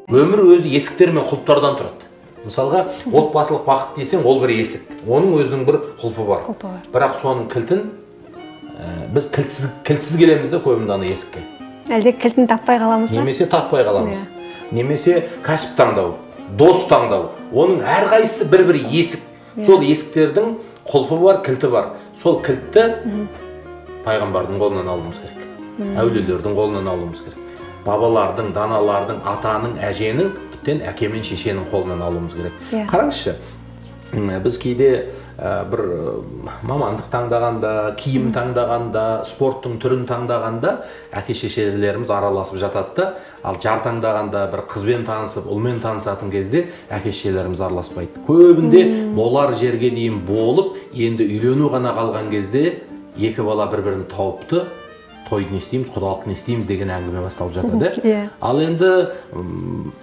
Өмір өзі есіктер мен құлыптардан тұрады. Мысалға, отбасылық бақыт десең, ол бір есік. Оның өзінің бір құлпы бар. Бірақ соның кілтін біз кілтсіз келеміз де көбінде ана есікке. Әлде кілтін таппай қаламыз ба? Немесе таппай қаламыз. Немесе кәсіп таңдау, дос таңдау. Оның әрқайсысы бір-бір есік. Сол есіктердің құлпы бар, кілті бар. Сол кілтті пайғамбардың қолынан алуымыз керек. Әулиелердің қолынан алуымыз керек. Бабалардың, даналардың, атаның, әженің, тіптен әке мен шешенің қолынан алуымыз керек. Қараңызшы, біз кейде бір мамандық таңдағанда, киім таңдағанда, спорттың түрін таңдағанда әке шешелеріміз араласып жатады да, ал жар таңдағанда, бір қызбен танысып, ұлмен танысатын кезде әке шешелеріміз араласпайды. Көбінде болар жерге дейін болып, енді үйлену ғана қалған кезде екі бала бір-бірін тауыпты, тойды не істейміз, құдалықты не істейміз деген әңгіме басталып жатады. Ал енді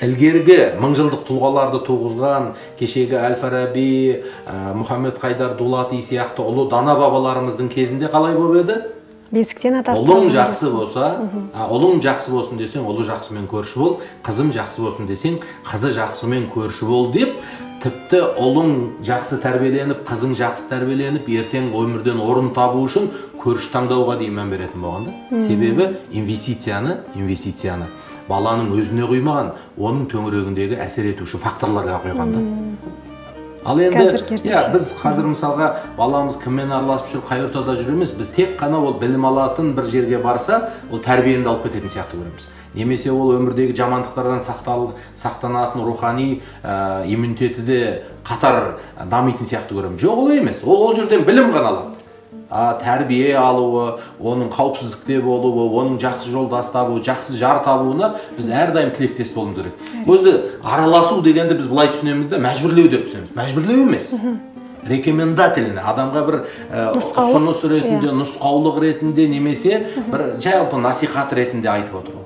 ілгергі мыңжылдық тұлғаларды туғызған кешегі Әл-Фараби, Мұхаммед Қайдар Дулати сияқты ұлы дана бабаларымыздың кезінде қалай болып еді? Бесіктен атасы. Ұлың жақсы болса, ұлың жақсы болсын десең, ұлы жақсымен көрші бол, қызым жақсы болсын десең, қызы жақсымен көрші бол деп, тіпті ұлың жақсы тәрбиеленіп, қызың жақсы тәрбиеленіп, ертең өмірден орын табу үшін көрші таңдауға дейін мән беретін болған да. Себебі инвестицияны баланың өзіне құймаған, оның төңірегіндегі әсер етуші факторларға құйған да. Ал енді біз қазір мысалға баламыз кіммен араласып жүр, қай ортада жүр емес, біз тек қана ол білім алатын бір жерге барса, ол тәрбиені алып кететін сияқты көреміз. Немесе ол өмірдегі жамандықтардан сақтанатын рухани иммунитеті де қатар дамитын сияқты көреміз. Жоқ, ол емес. Ол жерден білім ғана алады. Тәрбие алуы, оның қауіпсіздікте болуы, оның жақсы жолдас табуы, жақсы жар табуына біз әрдайым тілектес болуымыз керек. Өзі араласу дегенді біз былай түсінеміз де, мәжбүрлеу деп түсінеміз. Мәжбүрлеу емес. Рекомендательный, адамға бір ұсыныс ретінде, нұсқаулық ретінде, немесе бір жалпы насихат ретінде айтып отыру.